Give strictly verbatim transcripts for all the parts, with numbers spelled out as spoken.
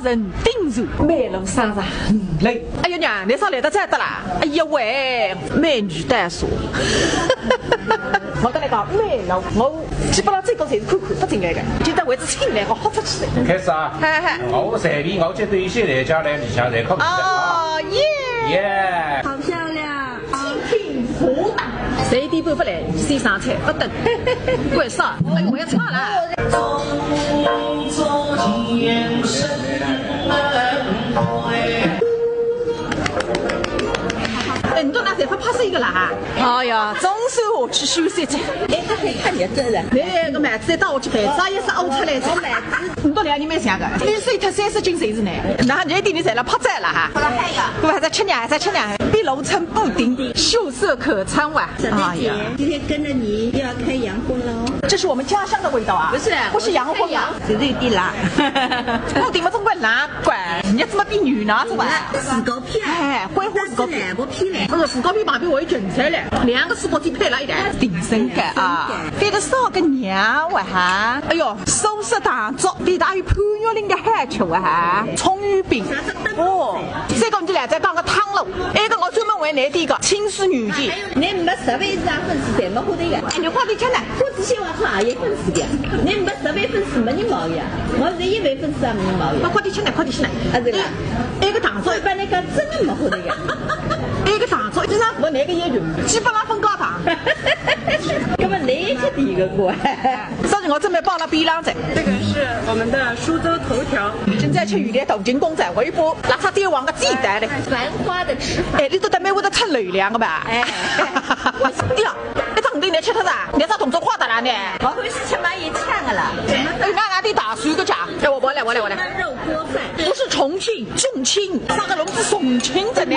等顶住，美女上场。来。哎呀娘，侬啥来得早得啦？哎呀喂，美女带手。我跟侬讲，美女，我基本上这个侪是看看，不进来的。今朝为之请来，我豁出去的。开始啊！嗨嗨。我随便，我觉得一些人家来里向来看。哦耶！耶！好漂亮。 谁地步不来，先上菜，不等。为啥？哎，我要唱了。哎，你到哪才发拍死一个了哈？哎呀，总算下去休息去。哎，他可以看你的证了。那个妹子到我去陪，啥也是呕出来的。我妹子 你到两年没想个，你瘦脱三十斤侪是呢，那你一定你在那拍照了哈。好了，还有一个。我还在吃呢，还在吃呢，比农村布丁，秀色可餐哇。小贝姐，哎呀，今天跟着你又要开洋荤了哦。这是我们家乡的味道啊。不是，不是洋荤啊。绝对的啦。布丁嘛，总归拿过来，你怎么比女拿出来？水果片。哎，欢欢水果片。不是水果片旁边我有芹菜嘞，两个水果片配了一点。顶身个啊，配个少个娘哇哈。哎呦， 素食大粥，里头还有潘玉玲个好吃啊，葱油饼。哦，这个我们就来再讲个汤了，那个我专门为你的一个青丝女记。你没十倍以上粉丝侪没获得个。哎，你快点吃呢。我只希望说也粉丝的，你没十倍粉丝没人毛的呀，我是一倍粉丝也没人毛的。快快点吃呢，快点吃呢。啊，对了。那个大粥，一般来讲真的没获得个。那个大粥，经常我那个也有，基本上分高糖。那么你也吃第一个过。 所以我准备摆了边浪仔。这个是我们的苏州头条。现在吃鱼的头颈公仔，我一把拉它点黄个鸡蛋嘞。繁花的吃法。哎，你都得蛮会得趁流量个吧？哎，我是的，你长得你吃它啥？你啥动作快得啦呢？我欢喜吃嘛也抢个啦。哎，那那点大水个家，哎，我我来我来我来。肉锅饭。不是重庆，重庆，啥个龙子重庆着呢？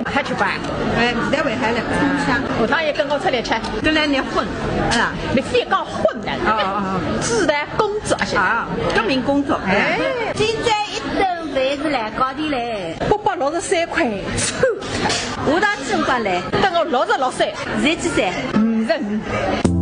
还吃饭？哎，你在危害了。我他也跟我出来吃。 跟来你混，啊，你非讲混呢？哦哦哦。自然工作去。啊，革命工作，哎。哎，今朝一顿饭是来高点嘞。八百六十三块，我到正过来。等我六十六岁，现在几岁？五十五。